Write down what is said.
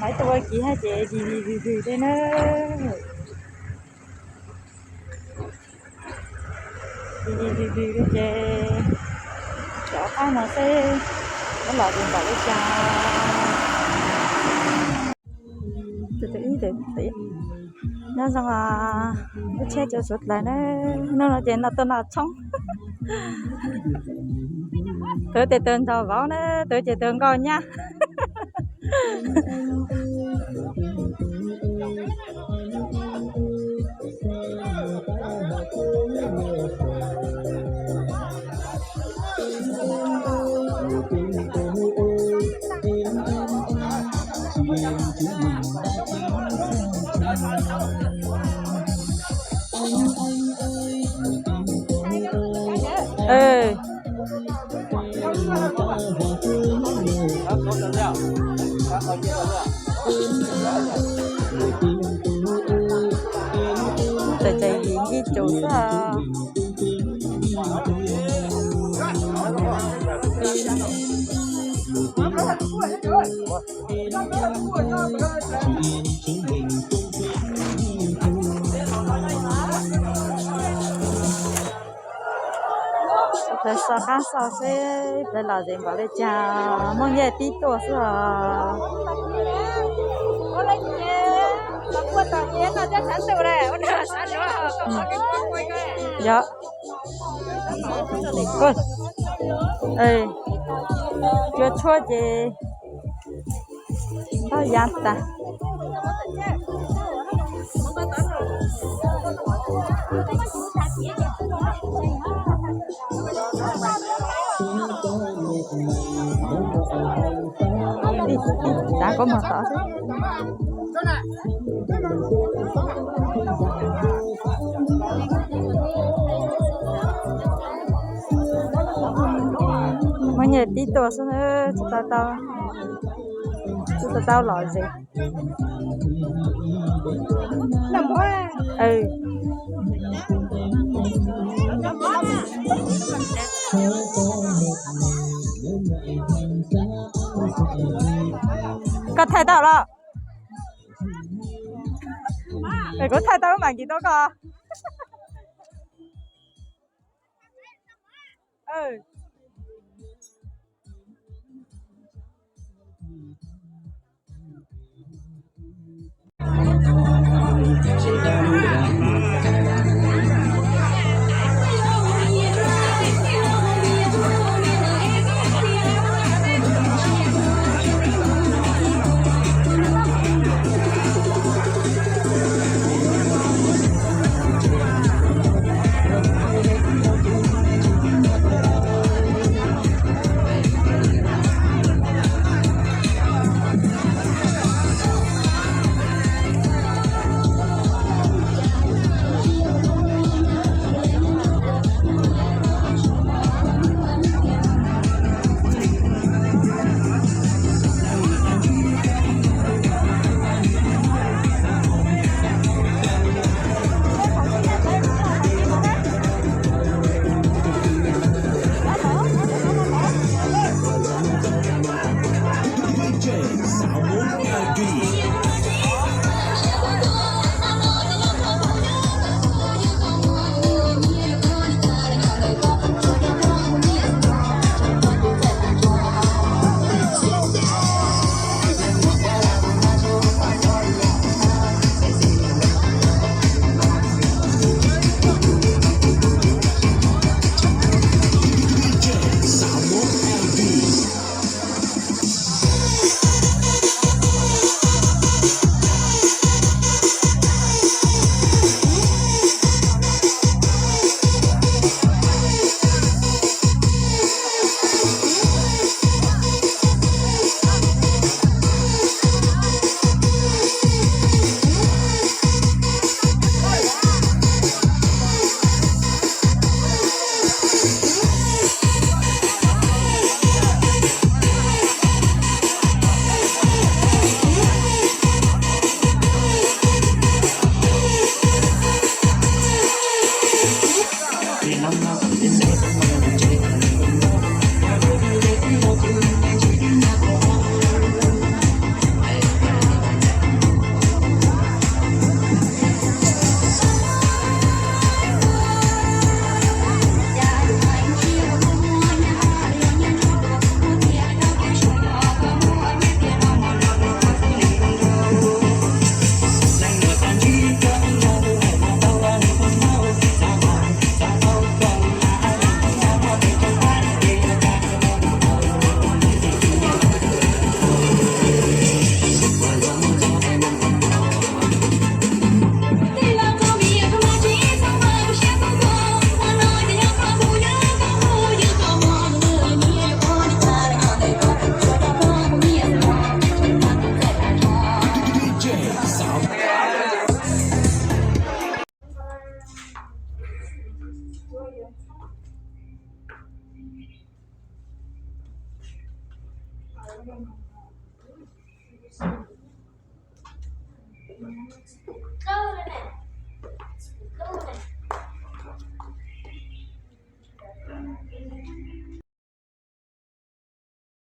Ib tug ua kiv hab ces dig dig dig dig li na. Dig dig dig dig li ces cov qaib no xwb, muab los ces npaum li cas. Nyob zoo, lub tsheb tsaus suav dlawg na. Hnub no ces no tuaj noj tshoob. Twv ces twv nrog vauv na, twv ces twv nkauj nyab. Txawm tseem yim nci tsum xwb. Peb so qab xauj seb peb los zem npaum li cas, Hmoob Nyaj tib tuaj xwb os. Yog, cua tshuab ces npaj ya tas. Txav koj mus tod xwb. Hmoob Nyaj tib tuaj xwb, tsis tau, tsis tau los zem. Koj thaij tau los? Kuv thaij tau lub mam nkis tuaj koj. Kub ne, kub ne.